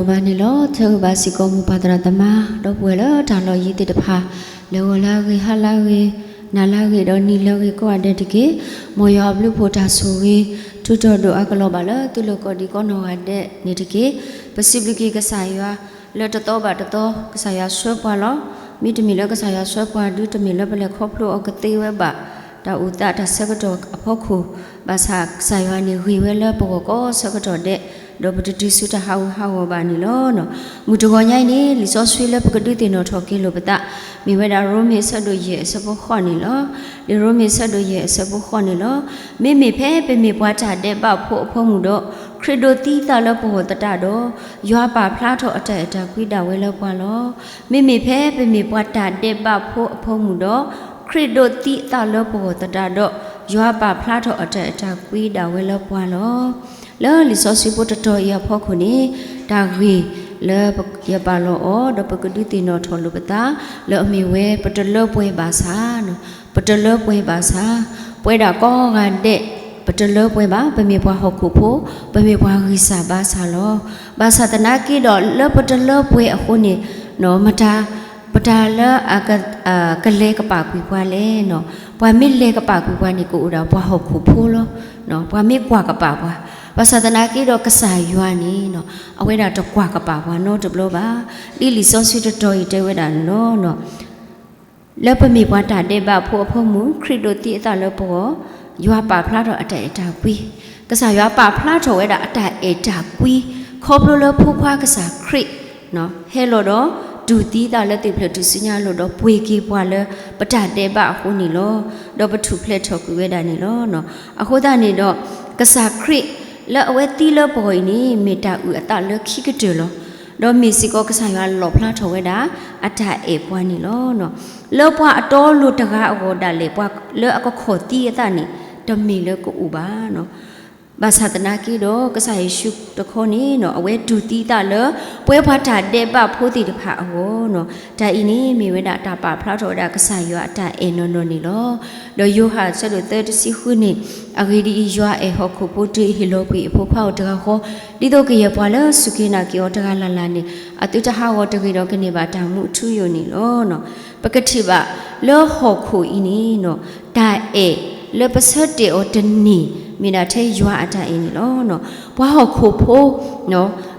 တၢ်ဘျုးဒိၣ်မးန့ၣ်လီၤ. ဆၢဂ့ၤဘၣ်စ့ၢ်ကီးမိၢ်ပၢ်သရၣ်သမါ ဒီပုၢ်ဝဲၢ်လၢတၢ်လီၢ်ယံၤသ့ၣ်တဖၣ်, လၢဂီၤလၢအဂ့ၤ ဟါလၢအဂ့ၤ နၤလၢအဂ့ၤ ဒီးနံၤလၢအဂ့ၤကိးဂၤဒဲးတက့ၢ်. မ်ယွၤအဘျုးအဖှိၣ်တၢ်ဆိၣ်ဂ့ၤ ထူးတီၤဒိၣ်အါကလီၤဘၣ်လၢသုလိၤကိးဒံးကိးနီၢ်ဂၤဒဲးန့ၣ်တက့ၢ်. ပစံးဘျုးက့ၤကစၢ်ယွၤ လၢတသီဘၣ်တသီ ကစၢ်ယွၤဆှၢပှၤလီၤ. မ့တမ့ၢ်လၢကစၢ်ယွၤဆှၢပှၤဒု တမ့ၢ်လၢပလဲၤခီဖျိအီၤကသ့ဝဲဘၣ် တၢ်အိၣ်သးတၢ်ဆၢကတီၢ်အဖီခိၣ်, ဘၣ်ဆၣ်ကစၢ်ယွၤန့ၣ်ဂ့ၤဝဲလၢပဂီၢ်ကိးဆၢကတီၢ်ဒဲး, ဒီးပတတုၤဆူတၢ်ဟးဂူာ်ဟးဂီၤဘၣ်န့ၣ်လီၤ. မုၢ်တဂီၤညါအံၤန့ၣ် လံာ်စီဆှံလၢပကဒုးသ့ၣ်နီၣ်ထီၣ်က့ၤလိာ်ပသး မ့ၢ်ဝဲဒၣ်ရိမ့ၤအဆၢဒိၣ်ယဲၢ်အဆၢဖိဃိးန့ၣ်လီၤ. လံာ်ရိမ့ၤအဆၢဒိၣ်ယဲၢ်အဆၢဖိဃိးန့ၣ်လီၤ. မ့မ့ၢ်ဖဲပမ့ၢ်ပှၤတၢ်ဒဲးဘးဖိအဖၢမုၢ်ဒီး ခရံာ်ဒိးသံအသးလၢပဂီၢ်သတးဒီး ယွၤပာ်ဖျါထီၣ်အတၢ်အဲၣ်တၢ်ကွံဒၣ်ဝဲလၢပှၤလီၤ. မ့မ့ၢ်ဖဲပမ့ၢ်ပှၤတၢ်ဒဲးဘးဖိအဖၢမုၢ်ဒီး ခရံာ်ဒိးသံအသးလၢပဂီၢ်သတးဒီး ယွၤပာ်ဖျါထီၣ်အတၢ်အဲၣ်တၢ်ကွံဒၣ်ဝဲလၢပှၤလီၤ. လၢလံာ်စီဆှံဖိတတီၤအံၤအဖီခိၣ်န့ၣ် တၢ်ဂ့ၢ်လၢယပာ်လီၤအီၤ ဒီးပကဒုးသ့ၣ်နီၣ်ထီၣ်လိာ်ပသး လၢအမ့ၢ်ဝဲ ပတလၢပှဲၤဘၣ်ဆၣ်, ပတလၢပှဲၤဘၣ်ဆၣ်, ပဝဲဒၣ်ကိးဂၤဒဲး ပတလၢပှဲၤဘၣ်, ပမ့ၢ်ပှၤဟီၣ်ခိၣ်ဖိ, ပမ့ၢ်ပှၤဂံၢ်စၢ်ဘါစၢ်လီၤ. ဘၣ်ဆၣ်သနာ်က့ဒီး လၢပတလၢပှဲၤအဃိန့ၣ် မတၤ ပတၢ်လၢ ကလဲၤကပာ်ကွံာ်ပှၤလဲၣ်. ပှၤမ့ၢ်လဲၤကပာ်ကွံာ်ပှၤန့ၣ် ကအိၣ်ဒၣ်ပှၤဟီၣ်ခိၣ်ဖိလီၤ. ပှၤမ့ၢ်ကွၢ်ကပာ်ပှၤ, ဘၣ်ဆၣ်သနာ်က့ဒီးကစၢ်ယွၤန့ၣ် အဝဲဒၣ်တကွၢ်ကပာ်ပှၤနီတဘျီဘၣ်. ဒ်လံာ်စီဆှံတတီၤအံၤတဲဝဲဒၣ်န့ၣ်လီၤ. လၢပမ့ၢ်ပှၤတၢ်ဒဲးဘးဖိအဖၢမုၢ် ခရံာ်ဒိးသံအသးလၢပဂီၢ်, ယွၤပာ်ဖျါထီၣ်အတၢ်အဲၣ်တၢ်ကွံ, ကစၢ်ယွၤပာ်ဖျါထီၣ်ဝဲဒၣ်အတၢ်အဲၣ်တၢ်ကွံ ခီဖျိလၢဖိခွါကစၢ်ခရံာ် ဟဲလီၤဒီး တူၢ်သံသးလၢသ့ၣ်ဖျၢၣ်ထူၣ်စုညါအလိၤဒီး ပှ့ၤက့ၤပှၤလၢ ပတၢ်ဒဲးဘးအဃိန့ၣ်လီၤ. ဒီးပထူၣ်ဖျဲးထီၣ်ကွံာ်ဝဲဒၣ်န့ၣ်လီၤ. အဃိသတးန့ၣ်ဒီး ကစၢ်ခရံာ်လၢအဝဲသံလၢပဂီၢ်အံၤန့ၣ် မ့ၢ်တၢ်အုၣ်အသးလၢခံကတၢၢ်လီၤ. ဒီးမ့ၢ်စ့ၢ်ကီးကစၢ်ယွၤလီၣ်ဖျါထီၣ်ဝဲဒၣ် အတၢ်အဲၣ်ပှၤန့ၣ်လီၤ. လၢပှၤအတီအလိၤတဂၤအဂီၢ်ဒၣ်လဲာ် ပှၤလၢအကခီၣ်သံအသးန့ၣ် တမ့ၢ်လၢကအိၣ်ဘၣ်. ဘၣ်ဆၣ်သနာ်က့ဒီး ကစၢ်ယ့ၣ်ၡူးတခီန့ၣ် အဝဲတူၢ်သံသးလၢ ပဝဲပှၤတၢ်ဒဲးဘးဖိသ့ၣ်တဖၣ်အဂီၢ်, တၢ်အံၤန့ၣ် မ့ၢ်ဝဲဒၣ်တၢ်ပာ်ဖျါထီၣ်ဝဲဒၣ်ကစၢ်ယွၤအတၢ်အဲၣ်နီၢ်နီၢ်န့ၣ်လီၤ. ဒီးယိၤဟၣ်အဆၢဒိၣ်သၢတဆံဃုန့ၣ်, အဂ့ၢ်ဒ်အံၤ, ယွၤအဲၣ်ဟီၣ်ခိၣ်ဖိတုၤအဟ့ၣ်လီၤကွံာ်အဖိခွါအီၤတဂၤဃီ, ဒ်သိးကယဲၢ်ပှၤလၢစူၢ်က့ၤနာ်က့ၤအီၤတဂၤလၢ်လၢ်န့ၣ် အသုတဟးဂီၤတဂ့ၤဒီးကန့ၢ်ဘၣ်တၢ်မူအထူအယိာ်န့ၣ်လီၤ. ပကထံၣ်ဘၣ်လၢဟီၣ်ခိၣ်အံၤန့ၣ် တၢ်အဲၣ်လၢပဆၢတဲာ်အီၤတန့ၢ် မ့ၢ်ဒၣ်ထဲယွၤအတၢ်အဲၣ်န့ၣ်လီၤ. ပှၤဟီၣ်ခိၣ်ဖိ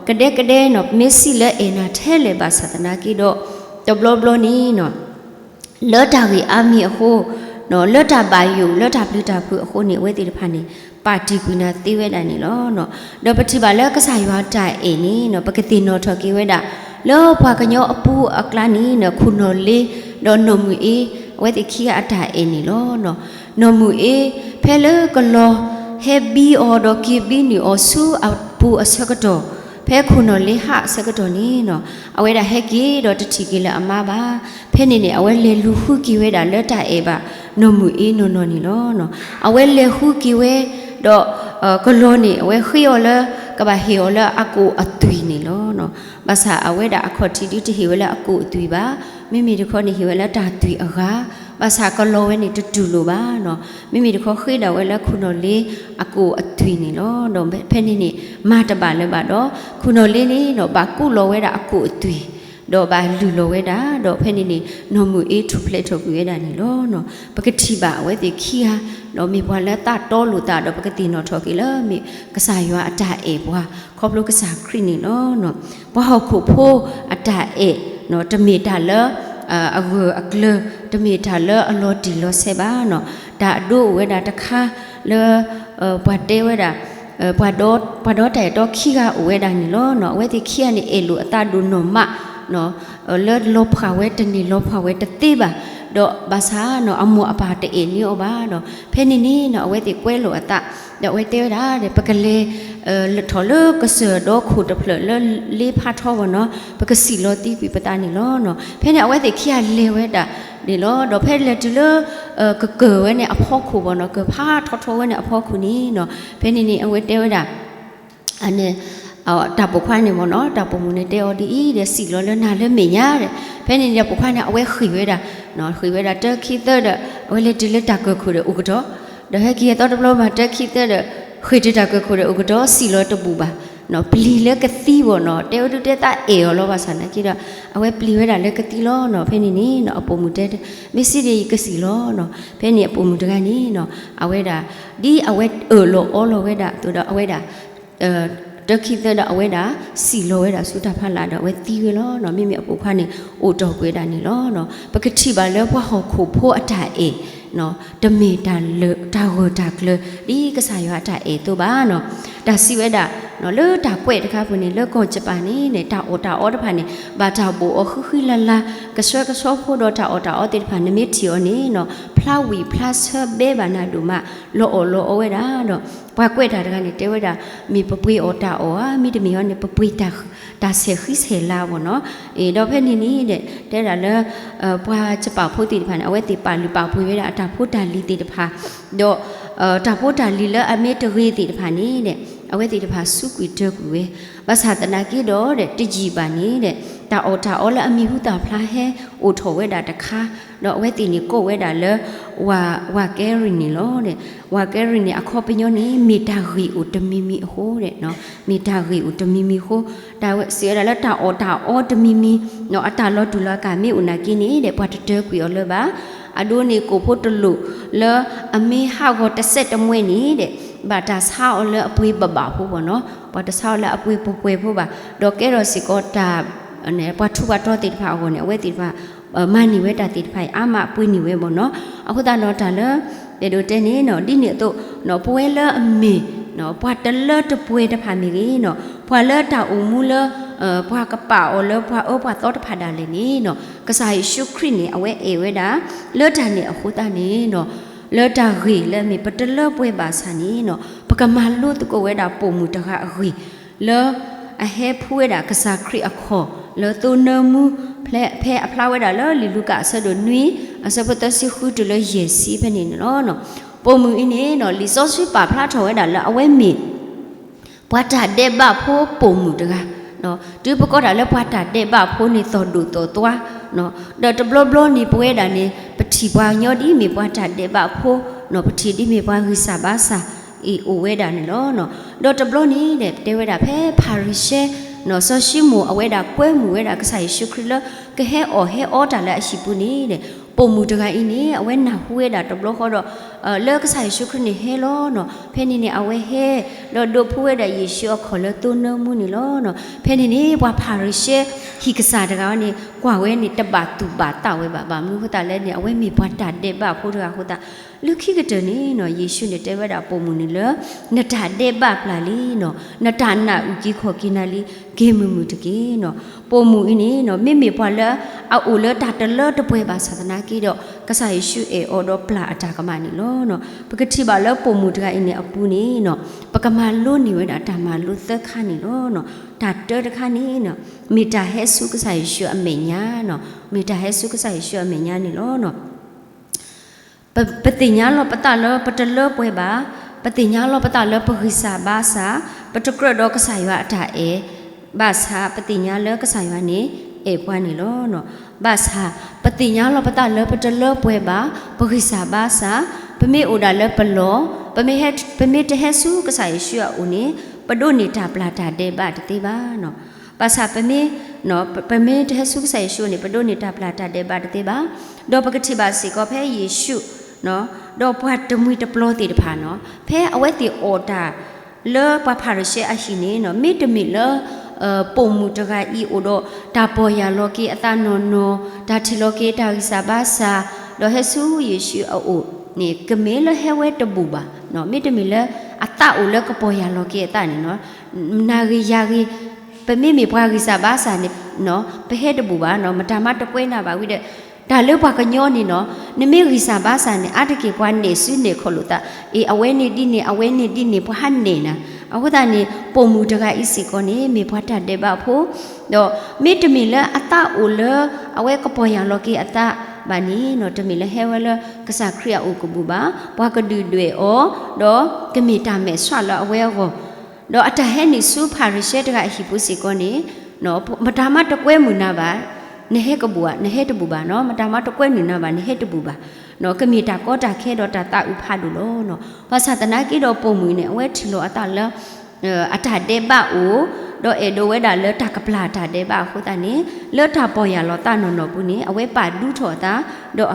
ကဒဲကဒဲ မ့ၢ်စံးလၢအဲၣ်နၤထဲလဲၣ်ဘၣ်ဆၣ်သနာ်က့ဒီး တဘျီဘျီန့ၣ် လၢတၢ်ဂ့ၢ်အါမံၤအဃိ, လၢတၢ်ဘၣ်ယိၣ် လၢတၢ်ပျံၤတၢ်ဖုးအဃိန့ၣ် အဝဲသ့ၣ်တဖၣ်န့ၣ် ပာ်တံာ်ကွံာ်နၤသ့ဝဲဒၣ်န့ၣ်လီၤ. ဒီးပထံၣ်ဘၣ်လၢကစၢ်ယွၤတၢ်အဲၣ်န့ၣ် ပကသ့ၣ်နီၣ်ထီၣ်က့ၤဝဲဒၣ် လၢပှၤကညီအပူၤအကျါန့ၣ် ခိၣ်နီၣ်လ့ ဒီးနီၢ်မုၢ်အ့ အဝဲသ့ၣ်ခံဂၤအတၢ်အဲၣ်န့ၣ်လီၤ. နီၢ်မုၢ်အ့ ဖဲလၢကလီၤဟဲဘံအီၤဒီးက့ၤဘံနုာ်အီၤဆူအပူၤအဆၢကတီၢ်, ဖဲခိၣ်နီၣ်လ့ဟးအဆၢကတီၢ်န့ၣ် အဝဲဒၣ်ဟဲက့ၤဒီးတထံၣ်က့ၤလၢအမါဘၣ်. ဖဲန့ၣ်န့ၣ် အဝဲလဲၤလူၤဃုက့ၤဝဲဒၣ်လၢတၢ်အဲၣ်ဘၣ် နီၢ်မုၢ်အ့နီၢ်နီၢ်န့ၣ်လီၤ. အဝဲလဲၤဃုက့ၤဝဲ ဒီး ကလီၤန့ၣ် အဝဲဃ့အီၤလၢ ကဘၣ်ဟ့ၣ်အီၤလၢအကိၣ်အသွံၣ်န့ၣ်လီၤ. ဘၣ်ဆၣ်အဝဲဒၣ်အခီၣ်ထံးဒုတဟ့ၣ်ဝဲလၢအကိၣ်အသွံၣ်ဘၣ်. မ့မ့ၢ်တခီန့ၣ်ဟ့ၣ်ဝဲလၢတၢ်သွံၣ်အဂၤ, ဘၣ်ဆၣ်ကလီၤဝဲန့ၣ်တတူၢ်လိာ်ဘၣ်. မ့မ့ၢ်တခီဃ့ဒၣ်ဝဲလၢခိၣ်နီၣ်လ့အကိၣ်အသွံၣ်န့ၣ်လီၤ. ဒီးဖဲန့ၣ်န့ၣ် မၤတဘၣ်လၢၤဘၣ်ဒီး ခိၣ်နီၣ်လ့န့ၣ် ဘၣ်ကူးလီၤဝဲဒၣ်အကိၣ်အသွံၣ် ဒီးဘၣ်လုၢ်လီၤဝဲဒၣ်, ဒီးဖဲန့ၣ်န့ၣ် နီၢ်မုၢ်အ့ထူၣ်ဖျဲးထီၣ်ကွံာ်ဝဲဒၣ်န့ၣ်လီၤ. ပကထံၣ်ဘၣ်အဝဲသ့ၣ်ခံဂၤ ဒီးမ့ၢ်ပှၤလၢသးတီလိာ်သးဒီး ပကသ့ၣ်နီၣ်ထီၣ်က့ၤလၢမ့ၢ်ကစၢ်ယွၤအတၢ်အဲၣ်ပှၤ ခီဖျိကစၢ်ခရံာ်န့ၣ်လီၤ. ပှၤဟီၣ်ခိၣ်ဖိအတၢ်အဲၣ် တမ့ၢ်တၢ်လၢ အဂၢၢ်အကျၢၤ, တမ့ၢ်တၢ်လၢအလီၤတံၢ်လီၤဆဲးဘၣ်. တၢ်အဒိအိၣ်ဝဲဒၣ်တခါလၢ ပှၤတဲဝဲဒၣ် ပှၤဒီတၢ်အဲၣ်တီခံဂၤအိၣ်ဝဲဒၣ်န့ၣ်လီၤ. အဝဲသ့ၣ်ခံဂၤန့ၣ် အဲၣ်လိာ်အသးဒိၣ်နီၢ်မး လၢလီၤဖှၣ်ဝဲတန့ၢ်လီၤဖှၣ်ဝဲတသ့ဘၣ်, ဒီးဘၣ်ဆၣ် အမိၢ်အပၢ်တအဲၣ်န့ၢ်အီၤဘၣ်ဒီး ဖဲန့ၣ်န့ၣ် အဝဲသ့ၣ်ကွဲလိာ်အသး ဒီးအဝဲတဲဝဲဒၣ် ပကလဲၤ ထီၣ်လၢကစၢၢ်ဒီခိၣ်တဖျၢၣ်လၢလ့ဖးထီဘၣ်နီၤ ပကစံၣ်လီၤသံကွံာ်ပသးန့ၣ်လီၤ. ဖဲန့ၣ် အဝဲသ့ၣ်ခံဂၤလဲၤဝဲဒၣ်န့ၣ်လီၤ. ဒီးဖဲလဲၤတုၤလၢ ကကၢၢ်ဝဲန့ၣ်အဖီခိၣ်ဘၣ်နီၤ ကၢၢ်ဖးထီထီဝဲန့ၣ်အဖီခိၣ်န့ၣ်နီၤ ဖဲန့ၣ်န့ၣ် အဝဲတဲဝဲဒၣ် အန့ၣ် တၢ်ပိာ်ခွါန့ၣ်မ့ၢ်နီၤ တၢ်ပိာ်မုၣ်န့ၣ်တဲအီၤဒ်အံၤဒီး စံၣ်လီၤလၢနၤလၢမဲာ်ညါဒီး ဖဲန့ၣ်န့ၣ် တၢ်ပိာ်ခွါန့ၣ် အဝဲဃ့ၢ်ဝဲဒၣ် ဃ့ၢ်ဝဲဒၣ်တၢခံသၢဒီး အဝဲလဲၤတုၤလၢတၢ်ကၢၢ်ခိၣ်ဒီးအိၣ်ကတီၢ် ဒီးဟဲက့ၤအသီတဘျီဘၣ် တၢခံသၢဒီး ဃ့ၢ်တုၤတၢ်ကၢၢ်ခိၣ်ဒီးအိၣ်ကတီၢ် စံၣ်လီၤတဘူၣ်ဘၣ် ပျံၤလၢကသံဘၣ်နီၤ, တဲဝဲဒုးတဲသးအဲၣ်အီၤလီၤ ဘၣ်ဆၣ်သနာ်က့ဒီး အဝဲပျံၤဝဲဒၣ်လၢကသံလီၤနီၤ. ဖဲန့ၣ်န့ၣ်နီၤ အပိာ်မုၣ်တဲ မ့ၢ်စံးဒ်အံၤ ယကစံးလီၤနီၤ. ဖဲန့ၣ်အပိာ်မုၣ်တဂၤန့ၣ်နီၤ အဝဲဒၣ် ဒ်အဝဲအၢၣ်လီၤအီလီၤဝဲဒၣ်အသိးဒီး အဝဲဒၣ် တခံသၢဒီး အဝဲဒၣ်စံၣ်လီၤဝဲဒၣ်ဆူတၢ်ဖီလာ်ဒီး အဝဲသံဝဲလီၤနီၤ. မ့မ့ၢ်အပိာ်ခွါန့ၣ် အိၣ်တီၢ်ကွံာ်ဝဲဒၣ်န့ၣ်လီၤ. ပကထံၣ်ဘၣ်လၢပှၤဟီၣ်ခိၣ်ဖိအတၢ်အဲၣ် တမ့ၢ်တၢ်ဂၢၢ်တၢ်ကျၢၤ ဒ်ကစၢ်ယွၤအတၢ်အဲၣ်အသိးဘၣ်နီၤ. တၢ်စံးဝဲဒၣ် လၢတၢ်ကွဲးတခါပူၤန့ၣ် လၢကီၢ်ယပၣ်န့ၣ်န့ၣ် တၢ်အီၣ်တၢ်အီတဖၣ်န့ၣ် ဘၣ်တၢ်ဘိၣ်အီၤဃံဃံလၤလၤ ကဆှဲကဆှီဖိဒီး တၢ်အီၣ်တၢ်အီသ့ၣ်တဖၣ် နမ့ၢ်ထံၣ်အီၤန့ၣ်နီၤ ဖျါဝံၤဖျါဆၢဘဲဘၣ်နၤဒိၣ်မး လီၤအီၣ်လီၤအီဝဲဒၣ်ဒီး ပှၤကွဲးတၢ်တဂၤန့ၣ် တဲဝဲဒၣ် မ့ၢ်ပပှ့ၤအီၣ်တၢ်အီၣ်ဧါ, မ့တမ့ၢ်အီၤန့ၣ် ပပှ့ၤတၢ်ဆဲးဃံဆဲးလၤဘၣ်နီၤ. ဒီးဖဲန့ၣ်န့ၣ် တဲဒၣ်လၢ ပှၤယပၣ်ဖိသ့ၣ်တဖၣ်န့ၣ် အဝဲသ့ၣ်ပာ်လုၢ်ပာ်ပှ့ၤဝဲဒၣ်အတၢ်ဖိတၢ်လံၤသ့ၣ်တဖၣ် ဒီး တၢ်ဖိတၢ်လံၤလၢအမ့ၢ်တဂ့ၤသ့ၣ်တဖၣ်န့ၣ် အဝဲသ့ၣ်တဖၣ်စူးကွံာ်တၢကွံာ်ဝဲ, ဘၣ်ဆၣ်သနာ်က့ဒီး တယံာ်ဘၣ်န့ၣ် တၢ်အီၣ်တၢ်အီလၢအမံၤဟူသၣ်ဖျါဟဲအိၣ်ထီၣ်ဝဲဒၣ်တခါ, ဒီးအဝဲသ့ၣ်န့ၣ်ကိးဝဲဒၣ်လၢ ဝၤကဲရံၣ်န့ၣ်လီၤ. ဝၤကဲရံၣ်န့ၣ် အခီပညီန့ၣ် မ့ၢ်တၢ်ဂ့ၢ်အိၣ်တမံၤမံၤအဃိ, မ့ၢ်တၢ်ဂ့ၢ်အိၣ်တမံၤမံၤအဃိ, တၢ်စံးဝဲဒၣ်လၢတၢ်အီၣ်တၢ်အီတမံၤမံၤ အတၢ်လီၤတူၢ်လီၤကာ်မ့ၢ်အိၣ်နာ်က့န့ၣ်ဒီး ပှၤတတၢကွံာ်အီၤလၢၤဘၣ်. အဒိန့ၣ်ကိၣ်ဖိတလိာ်လၢအမ့ၢ်ဟးဂီၤတစဲးတမှဲန့ၣ်ဒီး ဘၣ်တၢ်ဆါအီၤလၢအပှ့ၤဘၣ်ဘၣ်ဖိဘၣ်နီၤ, ပှၤတဆါအီၤလၢအပှ့ၤပှဲၤပှဲၤဖိဘၣ်, ဒီးကဲထီၣ်စ့ၢ်ကီးတၢ် ပှၤထူးပှၤတီၤသ့ၣ်တဖၣ်အဂီၢ်န့ၣ် အဝဲသ့ၣ်တဖၣ် မၤန့ၢ်ဝဲတၢ်သ့ၣ်တဖၣ်အံၤ အါမးပှ့ၤန့ၢ်ဝဲဘၣ်နီၤ. အဃိသတးဒီးတၢ်လၢ အဲၣ်ဒိးတဲန့ၣ်နီၤ ဒ်န့ၣ်အသိး ပဝဲလၢအမ့ၢ် ပှၤတလၢတပှဲၤတဖၣ်မ့ၢ်ဂ့ၤနီၤ, ပှၤလၢတၢ်အိၣ်မူလၢ ပှၤကပာ်အီၤလၢပှၤအၢပှၤသီတဖၣ်ဒၣ်လဲာ်န့ၣ်နီၤ, ကစၢ်ယ့ၣ်ၡူးခရံာ်န့ၣ် အဝဲအဲၣ်ဝဲဒၣ် လၢတၢ်န့ၣ်အဃိသတးန့ၣ်နီၤ, လၢတၢ်ဂ့ၢ်လၢအမ့ၢ်ပတလၢပှဲၤဘၣ်ဆၣ်န့ၣ်နီၤ ပကမၤလိသကိးဝဲဒၣ်ပိာ်မုၣ်တဂၤအဂ့ၢ် လၢအဟဲဖှူဝဲဒၣ်ကစၢ်ခရံာ်အခီၣ် လၢသိနၢမူ ဖဲအဖျါဝဲဒၣ်လၢလံာ်လူၤကၣ်အဆၢဒိၣ်နွံ အဆၢဖိသၢဆံဃုတုၤလၢယဲၢ်ဆံဖဲန့ၣ်န့ၣ်လီၤ. ပိာ်မုၣ်အံၤန့ၣ်နီၤ လံာ်စီဆှံပာ်ဖျါထီၣ်ဝဲဒၣ်လၢအဝဲမ့ၢ် ပှၤတၢ်ဒဲးဘးဖိပိာ်မုၣ်တဂၤ, တုၤပကိးတၢ်လၢပှၤတၢ်ဒဲးဘးဖိန့ၣ် သိၣ်ဒိၣ်သိၣ်သွါ, ဒီးတဘျီဘျီန့ၣ် ပဝဲဒၣ်န့ၣ် ပထံၣ်ပှၤကညီဒ်မ့ၢ်ပှၤတၢ်ဒဲးဘးဖိ, ပထံၣ်ဒ်မ့ၢ်ပှၤဂံၢ်စၢ်ဘါစၢ်အံၤအိၣ်ဝဲဒၣ်န့ၣ်လီၤ. ဒီးတဘျီန့ၣ်ဒီး တဲဝဲဒၣ်ဖဲဖၤရံၤၡဲ စီၤၡံမိၣ်အဝဲဒၣ်ကွဲမုာ်ဝဲဒၣ်ကစၢ်ယ့ၣ်ၡူးခရံာ်လၢ ကဟဲအီၣ်ဟဲအီတၢ်လၢအဟံၣ်ပူၤန့ၣ်ဒီး ပိာ်မုၣ်တဂၤအံၤန့ၣ် အဝဲနၢ်ဟူဝဲဒၣ်တဘျီဃီဒီး လၢကစၢ်ယ့ၣ်ၡူးခရံာ်န့ၣ်ဟဲလီၤနီၤ. ဖဲန့ၣ်န့ၣ် အဝဲဟဲ ဒီးဒိးဖှူဝဲဒၣ်ယ့ၣ်ၡူးအခီၣ်လၢသိနၢမူန့ၣ်လီၤ. ဖဲန့ၣ်န့ၣ် ပှၤဖၤရံၤၡဲ ဟံၣ်ကစၢ်တဂၤန့ၣ် ကွၢ်ဝဲန့ၣ် တဘၣ်သူၣ်ဘၣ်သးဝဲဘၣ်. ဘၣ်မနုၤအဃိသတးလဲၣ်န့ၣ် အဝဲမ့ၢ်ပှၤတၢ်ဒဲးဘးဖိတဂၤအဃိသတး လၢခံကတၢၢ်န့ၣ်နီၤ ယ့ၣ်ၡူးန့ၣ်တဲဝဲဒၣ်ပိာ်မုၣ်န့ၣ်လၢ နတၢ်ဒဲးဘးပျၢ်လံနီၤ, နတၢ်နာ်အုၣ်က့ၤခီၣ်က့ၤနၤလံ, က့ၤမုာ်မုာ်တက့ၢ်နီၤ. ပိာ်မုၣ်အံၤန့ၣ်နီၤ မ့မ့ၢ်ပှၤလၢအအိၣ်လၢတၢ်တလၢတပှဲၤဘၣ်ဆၣ်သနာ်က့ဒီး ကစၢ်ယ့ၣ်ၡူးအဲၣ်အီၤဒီးပျၢ်အတၢ်ကမၣ်န့ၣ်လီၤ. ပကထံၣ်ဘၣ်လၢပိာ်မုၣ်တဂၤအံၤန့ၣ်အပူၤန့ၣ်နီၤ ပကမၤလိန့ၢ်ဝဲဒၣ်တၢ်မၤလိသၢခါန့ၣ်လီၤ. တၢ်တၢတခါန့ၣ်နီၤ မ့ၢ်တၢ်ဟဲဆူကစၢ်ယ့ၣ်ၡူးအမဲာ်ညါနီၤ, မ့ၢ်တၢ်ဟဲဆူကစၢ်ယ့ၣ်ၡူးအမဲာ်ညါန့ၣ်လီၤ. ပ, ပသ့ၣ်ညါလီၤပသးလၢပတလၢပှဲၤဘၣ်, ပသ့ၣ်ညါလီၤပသးလၢပဂံၢ်စၢ်ဘါစၢ်, ပတကြၢးဒီးကစၢ်ယွၤအတၢ်အဲၣ်, ဘၣ်ဆၣ်ပသ့ၣ်ညါလၢကစၢ်ယွၤန့ၣ် အဲၣ်ပှၤန့ၣ်လီၤ. ဘၣ်ဆၣ် ပသ့ၣ်ညါလီၤပသးလၢပတလၢပှဲၤဘၣ်, ပဂံၢ်စၢ်ဘါစၢ်, ပမ့ၢ်အိၣ်ဒၣ်လၢပလီၢ်, ပမ့ၢ်ဟဲ, ပမ့ၢ်တဟဲဆူကစၢ်ယ့ၣ်ၡူးအအိၣ်န့ၣ် ပဒိးန့ၢ်တၢ်ပျၢ်တၢ်ဒဲးဘးတသ့ဘၣ်နီၤ. ဘၣ်ဆၣ်ပမ့ၢ်, ပမ့ၢ်တဟဲဆူကစၢ်ယ့ၣ်ၡူးန့ၣ် ပဒိးန့ၢ်တၢ်ပျၢ်တၢ်ဒဲးဘးတသ့ဘၣ်. ဒီးပကထံၣ်ဘၣ်စ့ၢ်ကီးဖဲယ့ၣ်ၡူး ဒီးပှၤတမှံၤတပျီၤသ့ၣ်တဖၣ်နီၤ ဖဲအဝဲသ့ၣ်အီၣ်တၢ်လၢပှၤဖၤရံၤၡဲအဟံၣ်န့ၣ်နီၤ မ့တမ့ၢ်လၢ ပိာ်မုၣ်တဂၤအံၤအိၣ်ဒီးတၢ်ပီၢ်ယၢ်လီၤက့ၤအသးနီၢ်နီၢ်, တၢ်ထံၣ်လီၤက့ၤတၢ်ဂံၢ်စၢ်ဘါစၢ်, ဒီးဟဲဆူယ့ၣ်ၡူးအအိၣ်န့ၣ် ကမ့ၢ်လၢဟဲဝဲတဘူၣ်ဘၣ်. မ့တမ့ၢ်လၢအသးအိၣ်လၢကပီၢ်ယၢ်လီၤက့ၤအသးန့ၣ်နီၤ နၤဂ့ၤယၤဂ့ၤ, ပမ့မ့ၢ်ပှၤဂံၢ်စၢ်ဘါစၢ်န့ၣ် ပဟဲတဘူၣ်ဘၣ်နီၤ, မတၤမးတကွဲးနၤဘၣ်ဝံၤဒီး တၢ်လၢပှၤကညီန့ၣ်နီၤ နမ့ၢ်ဂံၢ်စၢ်ဘါစၢ်န့ၣ် အါတက့ၢ်ပှၤနဲၣ်စုနဲၣ်ခီၣ်လိာ်သး, အ့ အဝဲန့ၣ်ဒ်န့ၣ် အဝဲန့ၣ်ဒ်န့ၣ် ပှၤဟးနဲၣ်နၤ. အဃိသတးန့ၣ် ပိာ်မုၣ်တဂၤအံၤစ့ၢ်ကီးန့ၣ် မ့ၢ်ပှၤတၢ်ဒဲးဘးဖိ, ဒီးမ့တမ့ၢ်လၢအသးအိၣ်လၢ အဝဲကပီၢ်ယၢ်လီၤက့ၤအသးဘၣ်န့ၣ်နီၤ တမ့ၢ်လၢဟဲဝဲလၢကစၢ်ခရံာ်အအိၣ်ကဘူၣ်ဘၣ်, ပှၤကဒုၣ်ဒွဲၣ်အီၤ, ဒီးကမ့ၢ်တၢ်မဲာ်ဆှးလၢအဝဲအဂီၢ် ဒီးအတၢ်ဟဲနုာ်ဆူဖၤရံၤၡဲတဂၤအဟံၣ်ပူၤစ့ၢ်ကီးန့ၣ် မတၤမးတကွဲမုာ်နၤဘၣ်, နဟဲကဘူၣ်ဧါ, နဟဲတဘူၣ်ဘၣ်နီၤ, မတၤမးတကွဲမုာ်နၤဘၣ် နဟဲတဘူၣ်ဘၣ်, ကမ့ၢ်တၢ်ကီတၢ်ခဲဒီးတၢ်သးအုးဖးဒိၣ်လီၤ. ဘၣ်ဆၣ်သနာ်က့ဒီးပိာ်မုၣ်န့ၣ် အဝဲထံၣ်လီၤအသးလၢ အတၢ်ဒဲးဘးအိၣ်, ဒီးအဲၣ်ဒိးဝဲဒၣ်လၢတၢ်ကပျၢ်တၢ်ဒဲးဘးအဃိသတးန့ၣ်, လၢတၢ်ပီၢ်ယၢ်လီၤသးနီၢ်နီၢ်ပူၤန့ၣ် အဝဲပာ်ဒူထီၣ်အသး, ဒီး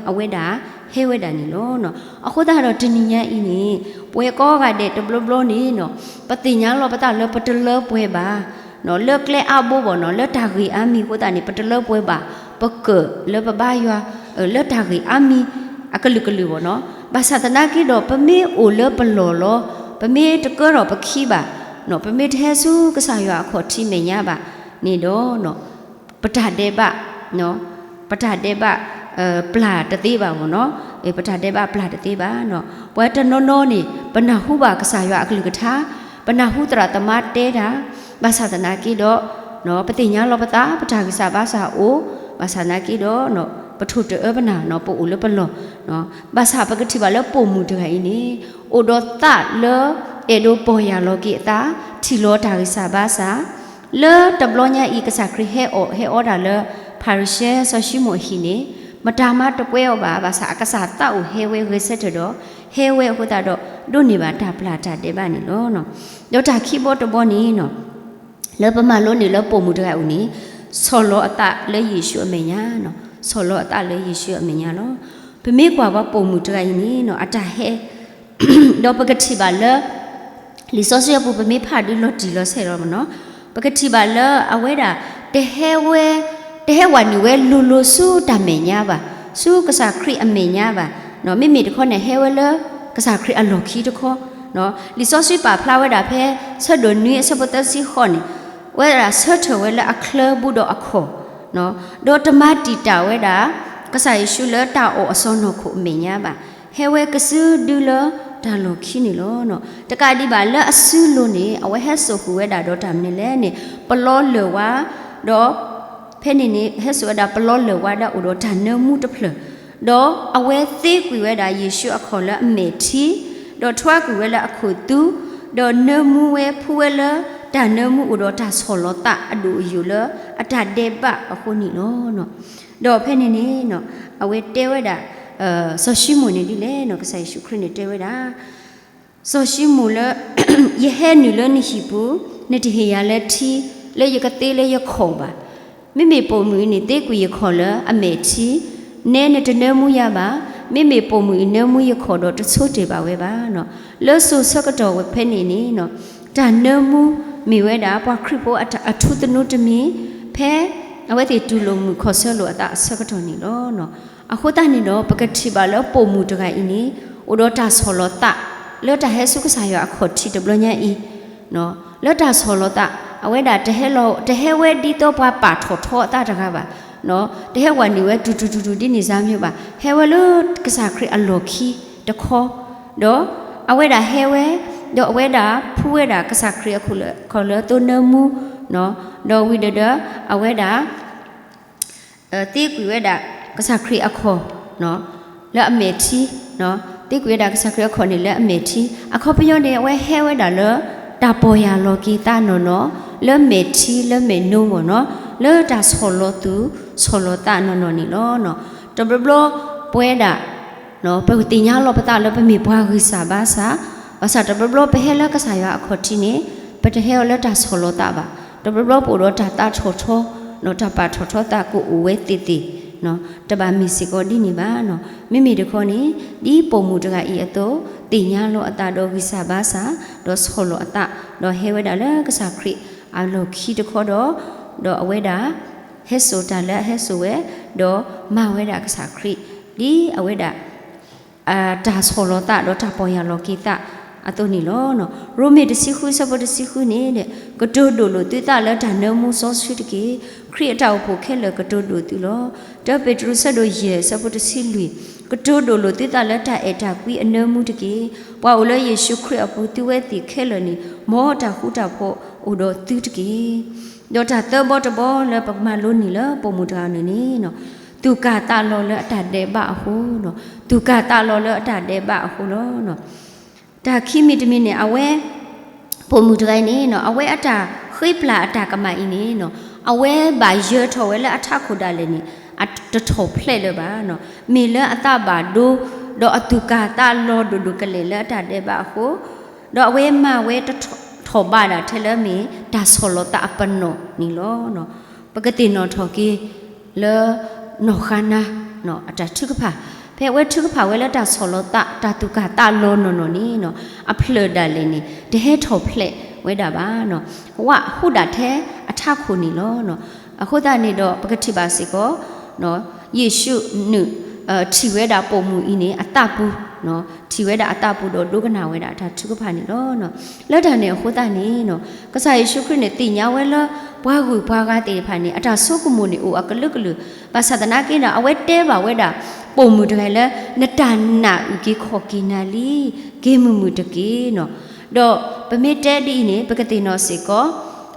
အဝဲဒၣ်ဟဲဝဲဒၣ်န့ၣ်လီၤ. အဃိသတးဒီးတနံၤညါအံၤန့ၣ်, ပဝဲကိးဂၤဒဲးတဘျီဘျီန့ၣ်, ပသ့ၣ်ညါလီၤပသးလၢပတလၢပှဲၤဘၣ်, လၢကျဲအါဘိဘၣ်နီၤ, လၢတၢ်ဂ့ၢ်အါမံၤအဃိသတးန့ၣ် ပတလၢပှဲၤဘၣ်, ပကၢၣ်လၢပဘါယွၤ, လၢတၢ်ဂ့ၢ်အါမံၤအကလုာ်ကလုာ်ဘၣ်နီၤ. ဘၣ်ဆၣ်သနာ်က့ဒီး ပမ့ၢ်အိၣ်လၢပလီၢ်လီၤ, ပမ့ၢ်တကၢထီၣ်ပခံဘၣ်, ပမ့ၢ်တဟဲဆူကစၢ်ယွၤအခီၣ်ထံးမဲာ်ညါဘၣ်န့ၣ်ဒီး ပတၢ်ဒဲးဘး, ပတၢ်ဒဲးဘးပျၢ်တသ့ဘၣ်ဘၣ်နီၤ, ပတၢ်ဒဲးဘးပျၢ်တသ့ဘၣ်နီၤ. ပှၤတနီၤနီၤန့ၣ် ပနၢ်ဟူဘၣ်ကစၢ်ယွၤအကလုၢ်ကထါ, ပနၢ်ဟူသရၣ်သမါတဲတၢ်, ဘၣ်ဆၣ်သနာ်က့ဒီး ပသ့ၣ်ညါလီၤပသး, ပတၢ်ဂံၢ်စၢ်ဘါစၢ်အိၣ်, ဘၣ်ဆၣ်သနာ်က့ဒီး ပထိၣ်တအၢပနၢ်နီၤ, ပအိၣ်လၢပလီၢ်, ဘၣ်ဆၣ်ပကထံၣ်ဘၣ်လၢပိာ်မုၣ်တဂၤအံၤန့ၣ် အိၣ်ဒီးသးလၢအဲၣ်ဒိးပီၢ်ယၢ်လီၤက့ၤအသး, ထံၣ်လီၤတၢ်ဂံၢ်စၢ်ဘါစၢ်, လၢတဘျီညါအံၤ ကစၢ်ခရံာ်ဟဲအီၣ်ဟဲအီတၢ်လၢ ဖၤရံၤၡဲ စီၤၡံမိၣ်အဟံၣ်န့ၣ်, မတၤမၤတပှဲၤအီၤဘၣ်, ဘၣ်ဆၣ်အကစၢ်သးအိၣ်ဟဲဝဲဂဲၤဆၢထၢၣ်ဒီး ဟဲဝဲအဃိသတးဒီး ဒိးန့ၢ်ဘၣ်တၢ်ပျၢ်တၢ်ဒဲးဘးန့ၣ်လီၤ. ဒီးတၢ်ခံဘီတဘီန့ၣ် လၢပမၤလိန့ၢ်လၢပိာ်မုၣ်တဂၤအံၤန့ၣ်, ဆီၣ်လီၤအသးလၢယ့ၣ်ၡူးအမဲာ်ညါ, ဆီၣ်လီၤအသးလၢယ့ၣ်ၡူးအမဲာ်ညါလီၤ. ပမ့ၢ်ကွၢ်ပှၤပိာ်မုၣ်တဂၤအံၤန့ၣ် အတၢ်ဟဲ ဒီးပကထံၣ်ဘၣ်လၢ လံာ်စီဆှံအပူၤ ပမ့ၢ်ဖးဒုးလီၤတံၢ်လီၤဆဲးလီၤမနီၤ, ပကထံၣ်ဘၣ်လၢအဝဲဒၣ် တဟဲဝဲ, တဟဲဝးနုာ်ဝဲလိၤလိၤဆူတၢ်မဲာ်ညါဘၣ်, ဆူကစၢ်ခရံာ်အမဲာ်ညါဘၣ်, မ့မ့ၢ်တခီန့ၣ် ဟဲဝဲလၢကစၢ်ခရံာ်အလီၢ်ခံတခီ, လံာ်စီဆှံပာ်ဖျါဝဲဒၣ်ဖဲ ဆၢဒိၣ်နွံအဆၢဖိသၢဆံဃိးန့ၣ်, ဝဲဒၣ်ဆၢထၢၣ်ဝဲလၢအချၢဘူးဒီးအခီၣ်, ဒီးတမၤတံာ်တာ်ဝဲဒၣ် ကစၢ်ယ့ၣ်ၡူးလၢတၢ်အီၣ်အစီၢ်နီၤခိၣ်အမဲာ်ညါဘၣ်, ဟဲဝဲကစုဒုလၢတၢ်လီၢ်ခံန့ၣ်လီၤ. တကးဒံးဘၣ်လၢအစုလိၤန့ၣ် အဝဲဟဲစိာ်ဃုာ်ဝဲဒၣ်ဒီးတၢ်မနုၤလဲၣ်န့ၣ်, ပလီလၢၢ်ဝါ, ဒီး ဖဲန့ၣ်န့ၣ် ဟဲစိာ်ဝဲဒၣ်ပလီလၢၢ်ဝါဒီးအိၣ်ဒီးတၢ်နၢမူတဖျၢၣ်, ဒီးအဝဲသ့ကွံာ်ဝဲဒၣ်ယ့ၣ်ၡူးအခီၣ်လၢအမဲာ်ထံ, ဒီးထွါကွံာ်ဝဲလၢအခိၣ်သူ, ဒီးနၢမူဝဲဖှူဝဲလၢ တၢ်နၢမူအိၣ်ဒီးတၢ်ဆီၣ်လီၤသးအဒိၣ်အယိာ်လၢအတၢ်ဒဲးဘးအဃိန့ၣ်လီၤ. ဒီးဖဲန့ၣ်န့ၣ် အဝဲတဲဝဲဒၣ် စီၤၡံမိၣ်န့ၣ်ဒ်လဲၣ်န့ၣ်, ကစၢ်ယ့ၣ်ၡူးခရံာ်န့ၣ်တဲဝဲဒၣ် စီၤၡံမိၣ်လၢ ယဟဲနုာ်လၢနဟံၣ်ပူၤ, နတဟ့ၣ်ယၤလၢထံ, လၢယကသ့လၢယခီၣ်ဘၣ်. မ့မ့ၢ်ပိာ်မုၣ်အံၤန့ၣ် သ့ကွံာ်ယခီၣ်လၢအမဲာ်ထံ, နဲနတနၢမူယၤဘၣ်. မ့မ့ၢ်ပိာ်မုၣ်အံၤနၢမူယခီၣ်ဒီးတဆိတ့ၢ်ဘၣ်ဝဲဘၣ်. လၢစိၤဆၢကတီၢ်ဝဲဖဲန့ၣ်န့ၣ် တၢ်နၢမူမ့ၢ်ဝဲဒၣ်ပှၤခရံာ်ဖိအထူသနူတမံၤ, ဖဲအဝဲသ့ၣ်တူၢ်လိာ်မုာ်ခီၣ်ဆၢလိာ်အသးအဆၢကတီၢ်န့ၣ်လီၤ. အဃိသတးန့ၣ်ဒီး ပကထံၣ်ဘၣ်လၢပိာ်မုၣ်တဂၤအံၤန့ၣ် အိၣ်ဒီးတၢ်ဆီၣ်လီၤသး လၢတၢ်ဟဲဆူကစၢ်ယွၤအခီၣ်ထံးတဘျီညါအံၤ, လၢတၢ်ဆီၣ်လီၤသး အဝဲဒၣ်တဟဲဝဲဒ်သိးပှၤပာ်ထီၣ်ထီအသးတဂၤဘၣ်, တဟဲဝးနုာ်ဝဲတူၤတူၤတူၤတူၤဒ်န့ၣ်စၢ်မ့ၢ်ဘၣ်, ဟဲဝဲလၢကစၢ်ခရံာ်အလီၢ်ခံတခီ, ဒီးအဝဲဒၣ်ဟဲဝဲ, ဒီးအဝဲဒၣ်ဖှူဝဲဒၣ်ကစၢ်ခရံာ်အခိၣ်လၢ ခီၣ်လၢအသိနၢမူ, ဒီးဝံၤဒီးဒီး အဝဲဒၣ် သ့ကွံာ်ဝဲဒၣ်ကစၢ်ခရံာ်အခီၣ် လၢအမဲာ်ထံ, သ့ကွံာ်ဝဲဒၣ်ကစၢ်ခရံာ်အခီၣ်န့ၣ်လၢအမဲာ်ထံ, အခီပညီန့ၣ် အဝဲဟဲဝဲဒၣ်လၢတၢ်ပီၢ်ယၢ်လီၤက့ၤသးနီၢ်နီၢ်, လၢမဲာ်ထံလၢမဲာ်နိမ့ၢ်နီၤ, လၢတၢ်ဆီၣ်လီၤသူၣ်ဆီၣ်လီၤသးနီၢ်နီၢ်န့ၣ်လီၤ. တဘျီဘျီပဝဲဒၣ် ပသ့ၣ်ညါလီၤပသးလၢပမ့ၢ်ပှၤဂံၢ်စၢ်ဘါစၢ်, ဘၣ်ဆၣ်တဘျီဘျီပဟဲလၢကစၢ်ယွၤအခီၣ်ထံးန့ၣ် ပတဟဲအီၤလၢတၢ်ဆီၣ်လီၤသးဘၣ်. တဘျီဘျီပအိၣ်ဒီးတၢ်သးထီၣ်ထီ, ဒီးတၢ်ပာ်ထီၣ်ထီသးကအိၣ်ဝဲသ့ၣ်သ့ၣ်, တဘၣ်မ့ၢ်စ့ၢ်ကီးဒ်န့ၣ်ဘၣ်. မ့မ့ၢ်တခီန့ၣ် ဒ်ပိာ်မုၣ်တဂၤအံၤအသိး သ့ၣ်ညါလီၤအသးဒီးဂံၢ်စၢ်ဘါစၢ်, ဒီးဆီၣ်လီၤအသး, ဒီးဟဲဝဲဒၣ်လၢကစၢ်ခရံာ်အလီၢ်ခံတခီဒီး, ဒီးအဝဲဒၣ် ဟဲစိာ်တၢ်လၢအဟဲစိာ်ဝဲ, ဒီးမၤဝဲဒၣ်ကစၢ်ခရံာ် ဒ်အဝဲဒၣ် တၢ်ဆီၣ်လီၤသးဒီးတၢ်ပီၢ်ယၢ်လီၤက့ၤသးအသိးန့ၣ်လီၤ. ရိမ့ၤတဆံဃုဆၢဖိတဆံဃုန့ၣ်, ကတိၤဒိၣ်လိာ်သုသးလၢတၢ်နၢမူစီဆှံတက့ၢ်. ခရံာ်အတၢ်အိၣ်ဖှိၣ်ခဲလၢာ်ကတိၤဒိၣ်သုလီၤ. တၢပ့းတရူးဆၢဒိၣ်ယဲၢ်ဆၢဖိတဆံလွံၢ်, ကတိၤဒိၣ်လိာ်သုသးလၢတၢ်အဲၣ်တၢ်ကွံအနၢမူတက့ၢ်. ပှၤအိၣ်လၢယ့ၣ်ၡူးခရံာ်အပူၤ သုဝဲသ့ၣ်ခဲလၢာ်န့ၣ် မ်တၢ်ဃူတၢ်ဖိးအိၣ်ဒီးသုတက့ၢ်. ဒီးတၢ်သၢဘီတဘီလၢပကမၤလိန့ၢ်လၢပိာ်မုၣ်တဂၤန့ၣ်န့ၣ်, သူၣ်ကၢ်သးလီၤလၢအတၢ်ဒဲးဘးအဃိ, သူၣ်ကၢ်သးလီၤလၢအတၢ်ဒဲးဘးအဃိလီၤ. တၢ်ခံမံၤတမံၤန့ၣ် အဝဲ ပိာ်မုၣ်တဂၤအံၤန့ၣ် အဝဲအတၢ်ဃ့ပျၢ်အတၢ်ကမၣ်အံၤန့ၣ် အဝဲဘၣ်ယၢၤထီၣ်ဝဲလၢအထးခိၣ်ဒၣ်လဲာ်န့ၣ် တထီၣ်ဖျဲးလၢၤဘၣ်. မ့ၢ်လၢအသးဘၣ်ဒိ ဒီးအသူၣ်ကၢ်သးလီၤဒိၣ်ဒိၣ်ကလဲာ်လၢအတၢ်ဒဲးဘးအဃိ, ဒီးအဝဲမၤဝဲတထီၣ် ထီၣ်ဘးဒၣ်ထဲလၢမ့ၢ်တၢ်ဆီၣ်လီၤသးအပနီၣ်န့ၣ်လီၤ. ပကသ့ၣ်နီၣ်ထီၣ်က့ၤလၢ နီၢ်ဃါနါ အတၢ်ထုကဖၣ်, ဖဲအဝဲထုကဖၣ်ဝဲလၢတၢ်ဆီၣ်လီၤသး တၢ်သူၣ်ကၢ်သးလီၤနီၢ်နီၢ်န့ၣ် အဖျၢၣ်ဒၣ်လဲာ်န့ၣ် တဟဲထီၣ်ဖျဲးဝဲဒၣ်ဘၣ်, ဝးဟူးဒၣ်ထဲအထးခိၣ်န့ၣ်လီၤ. အဃိသတးန့ၣ်ဒီး ပကထံၣ်ဘၣ်စ့ၢ်ကီး ယ့ၣ်ၡူးနုာ် ထံၣ်ဝဲဒၣ်ပိာ်မုၣ်အံၤန့ၣ် အသးပူၤ, ထံၣ်ဝဲဒၣ်အသးပူၤဒီးဒိကနၣ်ဝဲဒၣ်အတၢ်ထုကဖၣ်န့ၣ်လီၤ. လၢတၢ်န့ၣ်အဃိသတးန့ၣ် ကစၢ်ယ့ၣ်ၡူးခရံာ်န့ၣ် သ့ၣ်ညါဝဲလၢ ပှၤဂုၤပှၤဂၤသ့ၣ်တဖၣ်န့ၣ် အတၢ်ဆိကမိၣ်န့ၣ်အိၣ်အကလုာ်ကလုာ်, ဘၣ်ဆၣ်သနာ်က့ဒီး အဝဲတဲဘၣ်ဝဲဒၣ် ပိာ်မုၣ်တဂၤလၢ နတၢ်နာ်အုၣ်က့ၤခီၣ်က့ၤနၤလံ, က့ၤမုာ်မုာ်တက့ၢ်နီၤ. ဒီးပမ့ၢ်တဲဒ်အံၤန့ၣ် ပကသ့ၣ်နီၣ်စ့ၢ်ကီး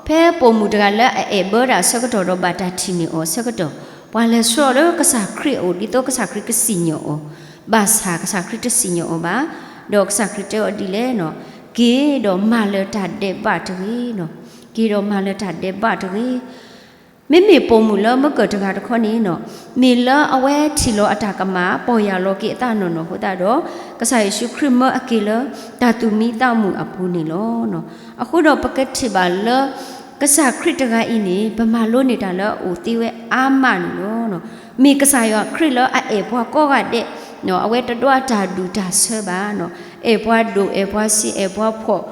ဖဲပိာ်မုၣ်တဂၤလၢအအဲၣ်ဘၢဒၣ်ဆၢကတီၢ်ဒီးဘၣ်တၢ်ထံၣ်န့ၢ်အီၤဆၢကတီၢ်, ပှၤလဲၤဆှၢအီၤလၢကစၢ်ခရံာ်အအိၣ် ဒ်သိးကစၢ်ခရံာ်ကစံၣ်ညီၣ်အီၤ, ဘၣ်ဆၣ်ကစၢ်ခရံာ်တစံၣ်ညီၣ်အီၤဘၣ်, ဒီးကစၢ်ခရံာ်တဲအီၤဒ်လဲၣ်နီၤ, က့ၤဒီးမၤလၢၤတၢ်ဒဲးဘးတဂ့ၤနီၤ, က့ၤဒီးမၤလၢၤတၢ်ဒဲးဘးတဂ့ၤ. မ့မ့ၢ်ပိာ်မုၣ်လၢမုၢ်ကၢၢ်တဂၤတခီန့ၣ်နီၤ, မ့ၢ်လၢအဝဲထံၣ်လီၤအတၢ်ကမၣ် ပီၢ်ယၢ်လီၤက့ၤအသးနီၢ်နီၢ်အဃိသတးဒီး ကစၢ်ယ့ၣ်ၡူးခရံာ်မၢအက့ၤလၢ တၢ်သူၣ်မံသးမုာ်အပူၤန့ၣ်လီၤ. အဃိဒီးပကထံၣ်ဘၣ်လၢ ကစၢ်ခရံာ်တဂၤအံၤန့ၣ် ပမၤလိန့ၢ်တၢ်လၢအအိၣ်သ့ဝဲအါမးန့ၣ်လီၤ. မ့ၢ်ကစၢ်ယွၤခရံာ်လၢအအဲၣ်ပှၤကိးဂၤဒဲး, အဝဲတဒွးတၢ်ဒူၣ်တၢ်ဆၢဘၣ်, အဲၣ်ပှၤဒိၣ်အဲၣ်ပှၤဆံးအဲၣ်ပှၤဖှီၣ်,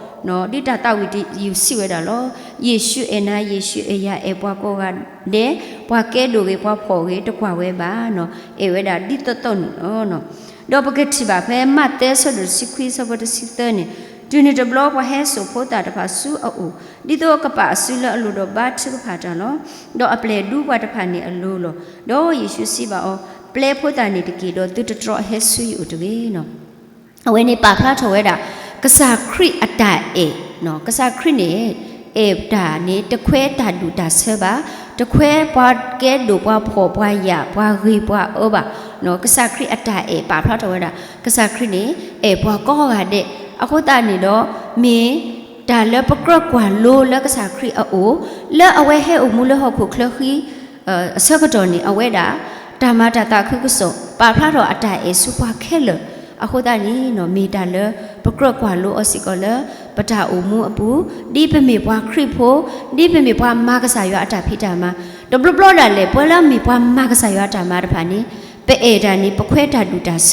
ဒ်တၢ်သးဝံၣ်တယုၢ်စံးဝဲဒၣ်လီၤ. ယ့ၣ်ၡူးအဲၣ်နၤ ယ့ၣ်ၡူးအဲၣ်ယၤ အဲၣ်ပှၤကိးဂၤဒဲး, ပှၤကဲဒိၣ်ဂ့ၤပှၤဖှီၣ်ဂ့ၤ တကွၢ်ဝဲဘၣ်, အဲၣ်ဝဲဒၣ်ဒ်သိးသိးန့ၣ်လီၤ. ဒီးပကထံၣ်ဘၣ်ဖဲမးသဲအဆၢဒိၣ်တဆံခွံအဆၢဖိတဆံသၢန့ၣ်, တုၤနုၤတဘျီပှၤဟဲစိာ်ဖိသၣ်တဖၣ်ဆူအအိၣ်, ဒ်သိးအကပာ်အစုလၢအလိၤဒီးဘါထုကဖၣ်တၢ်လီၤ. ဒီးအပျဲၢ်ဒူပှၤတဖၣ်န့ၣ်အလိၤလီၤ. ဒီးယ့ၣ်ၡူးစံးဘၣ်အီၤ, ပျဲဖိသၣ်န့ၣ်တက့ၢ်, ဒီးသုတတြီအဟဲဆူယအိၣ်တဂ့ၤနီၤ. အဝဲန့ၣ်ပာ်ဖျါထီၣ်ဝဲဒၣ် ကစၢ်ခရံာ်အတၢ်အဲၣ်, ကစၢ်ခရံာ်န့ၣ် အဲၣ်တၢ်န့ၣ် တခွဲးတၢ်ဒူၣ်တၢ်ဆၢဘၣ်, တခွဲးပှၤကဲဒိၣ်ပှၤဖှီၣ်ပှၤယာ်ပှၤဂ့ၤပှၤအၢဘၣ်. ကစၢ်ခရံာ်အတၢ်အဲၣ်ပာ်ဖျါထီၣ်ဝဲဒၣ် ကစၢ်ခရံာ်န့ၣ် အဲၣ်ပှၤကိးဂၤဒဲး. အဃိသတးန့ၣ်ဒီး မ့ၢ်တၢ်လၢပကြၢးကွၢ်လိလၢကစၢ်ခရံာ်အအိၣ်, လၢအဝဲဟဲအိၣ်မူလၢဟီၣ်ခိၣ်ချၢဃံ အဆၢကတီၢ်န့ၣ် အဝဲဒၣ် တၢ်မၤတၢ်သးခုကစီၣ် ပာ်ဖျါထီၣ်အတၢ်အဲၣ်ဆူပှၤခဲလၢာ်. အဃိသတးန့ၣ် မ့ၢ်တၢ်လၢပကြၢးကွၢ်လိအီၤစ့ၢ်ကီးလၢ ပတၢ်အိၣ်မူအပူၤ, ဒ်ပမ့ၢ်ပှၤခရံာ်ဖိ, ဒ်ပမ့ၢ်ပှၤမၤကစၢ်ယွၤအတၢ်ဖံးတၢ်မၤ, တဘျီဘျီဒၣ်လဲာ် ပှၤလၢအမ့ၢ်ပှၤမၤကစၢ်ယွၤအတၢ်မၤတဖၣ်န့ၣ် ပအဲၣ်တၢ်န့ၣ် ပခွဲးတၢ်ဒူၣ်တၢ်ဆ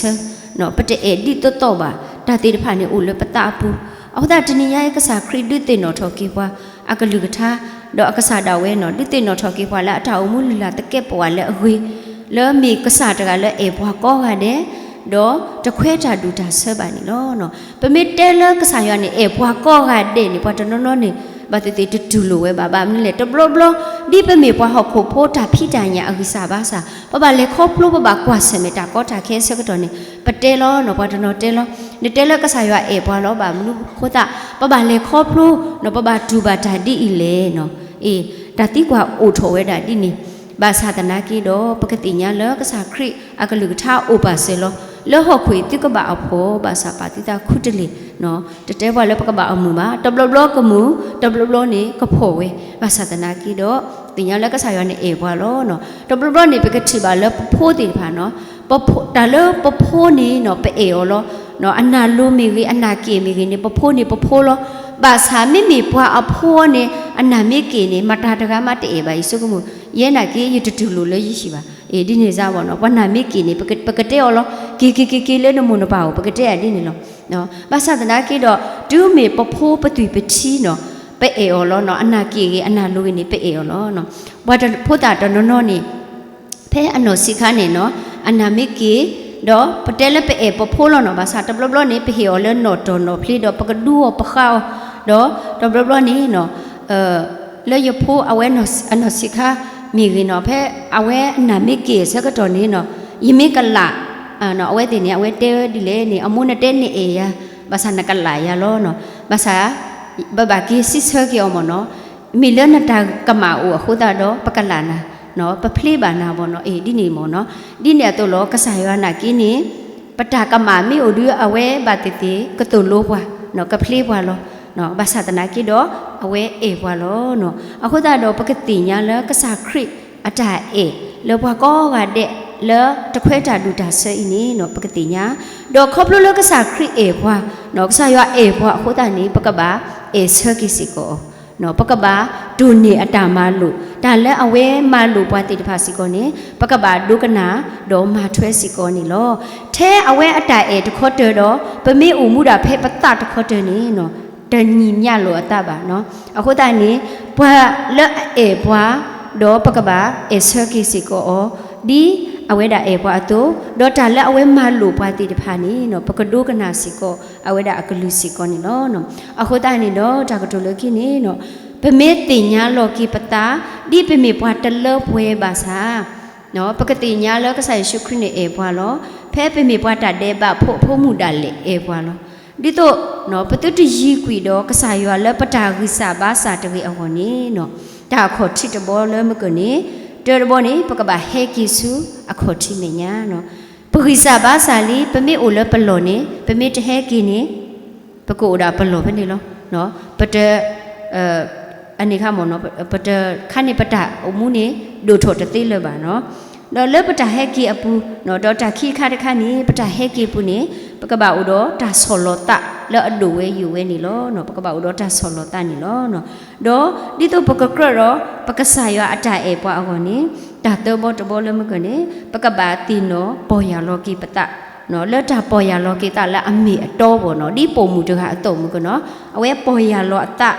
ၢ, ပတအဲၣ်ဒ်သိးသိးဘၣ်, တၢ်သ့ၣ်တဖၣ်န့ၣ်အိၣ်လၢပသးအပူၤ. အဃိသတးတနံၤညါအံၤ ကစၢ်ခရံာ်ဒုးသ့ၣ်နီၣ်ထီၣ်က့ၤပှၤ အကလုၢ်ကထါ, ဒီးအကစၢ်ဒၣ်ဝဲနီၤ ဒုးသ့ၣ်နီၣ်ထီၣ်က့ၤပှၤလၢအတၢ်အိၣ်မူလုၢ်လၢ်သကဲးပဝးလၢအဂ့ၤ, လၢမ့ၢ်ကစၢ်တဂၤလၢအဲၣ်ပှၤကိးဂၤဒဲး, ဒီးတခွဲးတၢ်ဒူၣ်တၢ်ဆၢဘၣ်န့ၣ်လီၤ. ပမ့ၢ်တဲလၢကစၢ်ယွၤန့ၣ် အဲၣ်ပှၤကိးဂၤဒဲးန့ၣ် ပှၤတနီၤနီၤန့ၣ် ဘၣ်သ့ၣ်သ့ၣ်တတူၢ်လိာ်ဝဲဘၣ်. ဘၣ်မနုၤလဲၣ် တဘျီဘျီ ဒ်ပမ့ၢ်ပှၤဟီၣ်ခိၣ်ဖိတၢ်ဖံးတၢ်ညၣ်အဂံၢ်စၢ်ဘါစၢ် ပဘၣ်လဲၤခီဖျိ ပဘၣ်ကွၢ်ဆၢၣ်မဲာ်တၢ်ကီတၢ်ခဲအဆၢကတီၢ်န့ၣ် ပတဲလီၤနီၤ ပှၤတနီၤတဲလီၤ, နတဲလၢကစၢ်ယွၤအဲၣ်ပှၤလီၤ ဘၣ်မနုၤအဃိသတး ပဘၣ်လဲၤခီဖျိနီၤ ပဘၣ်တူၢ်ဘၣ်တၢ်ဒ်အံၤလဲၣ်နီၤ. အ့ တၢ်သံကွၢ်အိၣ်ထီၣ်ဝဲဒၣ်ဒ်န့ၣ်, ဘၣ်ဆၣ်သနာ်က့ဒီး ပကသ့ၣ်ညါလၢကစၢ်ခရံာ်အကလုၢ်ကထါအိၣ်ပာ်စၢၤလီၤ. လၢဟီၣ်ခိၣ်အံၤသုကဘၣ်အဖှီၣ် ဘၣ်ဆၣ်ပာ်သုသးခူတလ့ၢ်နီၤ. တတဲပှၤလၢပကဘၣ်အမုာ်ဘၣ်, တဘျီဘျီကမုာ်, တဘျီဘျီန့ၣ်ကဖှီၣ်ဝဲ, ဘၣ်ဆၣ်သနာ်က့ဒီး သ့ၣ်ညါလၢကစၢ်ယွၤန့ၣ်အဲၣ်ပှၤလီၤနီၤ. တဘျီဘျီန့ၣ် ပကထံၣ်ဘၣ်လၢပဖိသ့ၣ်တဖၣ်နီၤ, ပဖိ တၢ်လၢပဖိန့ၣ်နီၤ ပအဲၣ်အီၤလီၤ. အနၢ်လိၤမ့ၢ်ဂ့ၤ အနၢ်က့ၣ်မ့ၢ်ဂ့ၤန့ၣ် ပဖိန့ၣ်ပဖိလီၤ. ဘၣ်ဆၣ်မ့မ့ၢ်ပှၤအဖိန့ၣ် အနၢ်မ့ၢ်က့ၣ်န့ၣ် မတၤတဂၤမးတအဲၣ်ဘၣ် ယဆိကမိၣ်, ယဲနာ်က့ ယတတူၢ်လိာ်လၢယဟံၣ်ဘၣ်. အ့ ဒ်န့ၣ်စ့ၢ်ကီးနီၤ ပှၤနၢ်မ့ၢ်က့ၣ်န့ၣ် ပက ပကတဲအီၤလီၤ. က့ၤက့ၤက့ၤက့ၤလၢနမိၢ်နပၢ်အိၣ် ပကတဲအီၤဒ်န့ၣ်လီၤ. ဘၣ်ဆၣ်သနာ်က့ဒီး တုၤမ့ၢ်ပဖိ ပသွံၣ်ပထံနီၤ ပအဲၣ်အီၤလီၤနီၤ. အနၢ်က့ၣ်ဂ့ၤ အနၢ်လိၤဂ့ၤန့ၣ် ပအဲၣ်အီၤလီၤ. ပှၤတ ဖိသၣ်တနီၤနီၤန့ၣ် ဖဲအနီၢ်ဆံးခါန့ၣ်နီၤ အနၢ်မ့ၢ်က့ၣ်, ဒီးပတဲလၢပအဲၣ်ပဖိလီၤနီၤ. ဘၣ်ဆၣ်တဘျီဘျီန့ၣ် ပဟ့ၣ်အီၤလၢနီၣ်တီၢ်နီၣ်ဖျ့ဒီး ပကဒူအီၤပဃါအီၤ, ဒီးတဘျီဘျီန့ၣ်နီၤ လၢယဖိအဝဲ အနီၢ်ဆံးခါမ့ၢ်ဂ့ၤနီၤ ဖဲအဝဲအနၢ်မ့ၢ်က့ၣ်အဆၢကတီၢ်န့ၣ်နီၤ ယမ့ၢ်ကလး အဝဲသ့ၣ်န့ၣ် အဝဲတဲဝဲဒ်လဲၣ်န့ၣ် အမိၢ်နတဲနအဲၣ်ယၤ, ဘၣ်ဆၣ်နကလးယၤလီၤနီၤ. ဘၣ်ဆၣ် ပဘၣ်က့ၤစံးဆၢက့ၤအီၤမ့ၢ်နီၤ, မ့ၢ်လၢနတၢ်ကမၣ်အိၣ်အဃိသတးဒီး ပကလးနၤ, ပဖျ့ဘၣ်နၤမ့ၢ်နီၤ. အ့ ဒ်န့ၣ်မ့ၢ်နီၤ. ဒ်န့ၣ်အသိးလီၤ ကစၢ်ယွၤနာ်က့န့ၣ် ပတၢ်ကမၣ်မ့ၢ်အိၣ်ဒီး အဝဲဘၣ်သ့ၣ်သ့ၣ် ကသိၣ်လိပှၤ, ကဖျ့ပှၤလီၤ. ဘၣ်ဆၣ်သနာ်က့ဒီး အဝဲအဲၣ်ပှၤလီၤ. အဃိသတးဒီး ပကသ့ၣ်ညါလၢကစၢ်ခရံာ်အတၢ်အဲၣ် လၢပှၤကိးဂၤဒဲး လၢတခွဲးတၢ်ဒူၣ်တၢ်ဆၢအံၤန့ၣ်နီၤ ပကသ့ၣ်ညါ, ဒီးခီဖျိလၢကစၢ်ခရံာ်အဲၣ်ပှၤ, ကစၢ်ယွၤအဲၣ်ပှၤအဃိသတးန့ၣ် ပကဘၣ် အဲၣ်ဆၢက့ၤစ့ၢ်ကီးအီၤ, ပကဘၣ်တိၢ်န့ၢ်အတၢ်မၤလိာ်, တၢ်လၢအဝဲမၤလိာ်ပှၤသ့ၣ်တဖၣ်စ့ၢ်ကီးန့ၣ် ပကဘၣ်ဒိကနၣ်ဒီးမၤထွဲစ့ၢ်ကီးန့ၣ်လီၤ. ထဲအဝဲအတၢ်အဲၣ်တခီတၢၤဒီး ပမ့ၢ်အိၣ်မူဒၣ်ဖဲပသးတခီတၢၤန့ၣ် တညီမျှလိာ်အသးဘၣ်. အဃိသတးန့ၣ် ပှၤလၢအအဲၣ်ပှၤ ဒီးပကဘၣ်အဲၣ်ဆၢက့ၤစ့ၢ်ကီးအီၤ ဒ်အဝဲဒၣ်အဲၣ်ပှၤအသိး, ဒီးတၢ်လၢအဝဲမၤလိာ်ပှၤသ့ၣ်တဖၣ်န့ၣ် ပကဒိကနၣ်စ့ၢ်ကီး အဝဲဒၣ်အကလုၢ်စ့ၢ်ကီးန့ၣ်လီၤ. အဃိသတးန့ၣ်ဒီး တၢ်ကတိၤလၢခံန့ၣ် ပမ့ၢ်သ့ၣ်ညါလီၤက့ၤပသး ဒ်ပမ့ၢ်ပှၤတလၢပှဲၤဘၣ်ဆၣ် ပကသ့ၣ်ညါလၢကစၢ်ယ့ၣ်ၡူးခရံာ်န့ၣ်အဲၣ်ပှၤလီၤ. ဖဲပမ့ၢ်ပှၤတၢ်ဒဲးဘးဖိအဖိမုၣ်ဒၣ်လဲာ်အဲၣ်ပှၤလီၤ. ဒ်သိး ပသုတယံၤကွံာ်ဒီးကစၢ်ယွၤလၢပတၢ်ဂံၢ်စၢ်ဘါစၢ်တဂ့ၤအဂီၢ်န့ၣ် တၢ်အခီၣ်ထံးတဘီလၢမုၢ်ကၢၢ်န့ၣ် တၢ်တဘီန့ၣ် ပကဘၣ်ဟဲက့ၤဆူအခီၣ်ထံးမဲာ်ညါ ပဂံၢ်စၢ်ဘါစၢ်လံ ပမ့ၢ်အိၣ်လၢပလီၢ်န့ၣ် ပမ့ၢ်တဟဲက့ၤန့ၣ် ပကအိၣ်ဒၣ်ပလီၢ်ဖဲန့ၣ်လီၤ. ပတ အန့ၣ်ခါမ့ၢ် ပတခါန့ၣ်ပတၢ်အိၣ်မူန့ၣ် ဒိၣ်ထီၣ်တသ့လၢၤဘၣ်နီၤ. ဒီးလၢပတၢ်ဟဲက့ၤအပူၤ ဒီးတၢ်ခံခါတခါန့ၣ် ပတၢ်ဟဲက့ၤအပူၤန့ၣ် ပကဘၣ်အိၣ်ဒီးတၢ်ဆီၣ်လီၤသးလၢအဒိၣ်ဝဲယိာ်ဝဲန့ၣ်လီၤ. ပကဘၣ်အိၣ်ဒီးတၢ်ဆီၣ်လီၤသးန့ၣ်လီၤ. ဒီးဒ်သိးပကကြၢးဒီး ပကစၢ်ယွၤအတၢ်အဲၣ်ပှၤအဂီၢ်န့ၣ် တၢ်သၢဘီတဘီလၢမုၢ်ကၢၢ်န့ၣ် ပကဘၣ်သ့ၣ်နီၣ်ပီၢ်ယၢ်လီၤက့ၤပသး လၢတၢ်ပီၢ်ယၢ်လီၤက့ၤသးလၢအမ့ၢ်အတီဘီၣ်နီၤ. ဒ်ပိာ်မုၣ်တဂၤအသိးမုၢ်ကၢၢ်နီၤ အဝဲပီၢ်ယၢ်လီၤအသး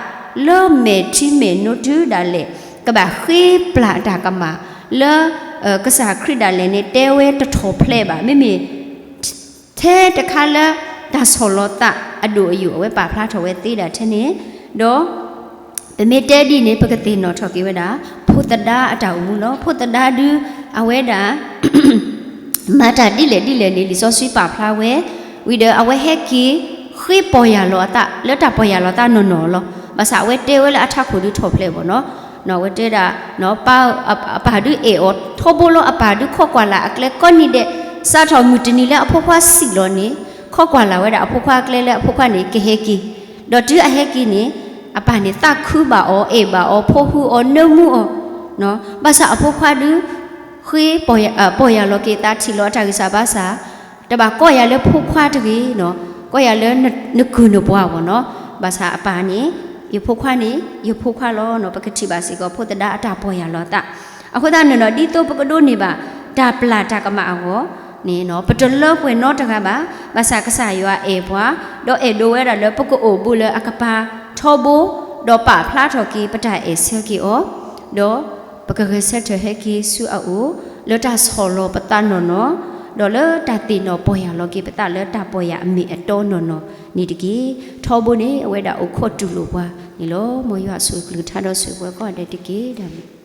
လၢမဲာ်ထံမဲာ်နိတုၤဒၣ်လဲာ် ကဘၣ်ဃ့ပျၢ်အတၢ်ကမၣ် လၢ ကစၢ်ခရံာ်ဒၣ်လဲာ်န့ၣ် တဲဝဲတထီၣ်ဖျဲးဘၣ်. မ့မ့ၢ် ထဲတခါလၢ တၢ်ဆီၣ်လီၤသးအဒိၣ်အယိာ် အဝဲပာ်ဖျါထီၣ်ဝဲသ့ဒၣ်ထဲန့ၣ် ဒီး ပမ့ၢ်တဲဒ်န့ၣ် ပကသ့ၣ်နီၣ်ထီၣ်က့ၤဝဲဒၣ် ဖိသဒါအတၢ်အိၣ်မူလီၤ. ဖိသဒါဒု အဝဲဒၣ် မၤတၢ်ဒ်လဲၣ်ဒ်လဲၣ်န့ၣ် လံာ်စီဆှံပာ်ဖျါဝဲ ဝံၤဒီးအဝဲဟဲက့ၤ ဃ့ပီၢ်ယၢ်လီၤအသး လၢတၢ်ပီၢ်ယၢ်လီၤသးနီၢ်နီၢ်လီၤ. ဘၣ်ဆၣ်အဝဲတဲဝဲလၢအထးခိၣ်ဒုထီၣ်ဖျဲးဘီၣ်နီၤ. အဝဲတဲဒၣ် အပၢ်ဒုအဲၣ်အီၤထီဘိလီၤ. အပၢ်ဒုခီကွၢ်လၢ်အကျဲကိးနံၤဒဲး စးထီၣ်မုၢ်တနံၤလၢအဖိခွါစံၣ်လီၤန့ၣ် ခီကွၢ်လၢ်ဝဲဒၣ်အဖိခွါအကျဲလၢအဖိခွါန့ၣ်ကဟဲက့ၤ ဒီးတုၤအဟဲက့ၤန့ၣ် အပၢ်န့ၣ်သးခုဘၣ်အီၤ အဲၣ်ဘၣ်အီၤ ဖိဃုအီၤ နၢမူအီၤ ဘၣ်ဆၣ်အဖိခွါဒု ဃ့ ပီၢ်ယၢ်လီၤက့ၤသး ထံၣ်လီၤအတၢ်ဂံၢ်စၢ်ဘါစၢ် တဘၣ်ကိးယၤလၢဖိခွါတဂ့ၤနီၤ, ကိးယၤလၢနကုၢ်နပှၤဘီၣ်နီၤ. ဘၣ်ဆၣ်အပၢ်န့ၣ် ယဖိခွါန့ၣ် ယဖိခွါလီၤနီၤ. ပကထံၣ်ဘၣ်စ့ၢ်ကီးဖိသဒါအတၢ်ပီၢ်ယၢ်လီၤအသး. အဃိသတးန့ၣ်ဒီး ဒ်သိးပကဒိးန့ၢ်ဘၣ် တၢ်ပျၢ်တၢ်ကမၣ်အဂီၢ်န့ၣ် ပတလၢပှဲၤနီတဂၤဘၣ်. ဘၣ်ဆၣ်ကစၢ်ယွၤအဲၣ်ပှၤ ဒီးအဲၣ်ဒိးဝဲဒၣ်လၢပကအိၣ်ဘူးလၢအကပၤထီဘိ ဒီးပာ်ဖျါထီၣ်က့ၤ ပတၢ်အဲၣ်ဆၢက့ၤအီၤ ဒီးပကဂဲၤဆၢထၢၣ်ဟဲက့ၤဆူအအိၣ် လၢတၢ်ဆီၣ်လီၤပသးနီၢ်နီၢ်, ဒီးလၢတၢ်သ့ၣ်နီၣ်ပီၢ်ယၢ်လီၤက့ၤပသးလၢတၢ်ပီၢ်ယၢ်အမ့ၢ်အတီနီၢ်နီၢ်န့ၣ်တက့ၢ်. ထီဘိန့ၣ် အဝဲဒၣ်အိၣ်ခိးတူၢ်လိာ်ပှၤန့ၣ်လီၤ. မ်ယွၤဆိၣ်ဂ့ၤကလုၢ်ကထါဒီးဆိၣ်ဂ့ၤပှၤကိးဂၤဒဲးတက့ၢ်. တၢ်ဘျုး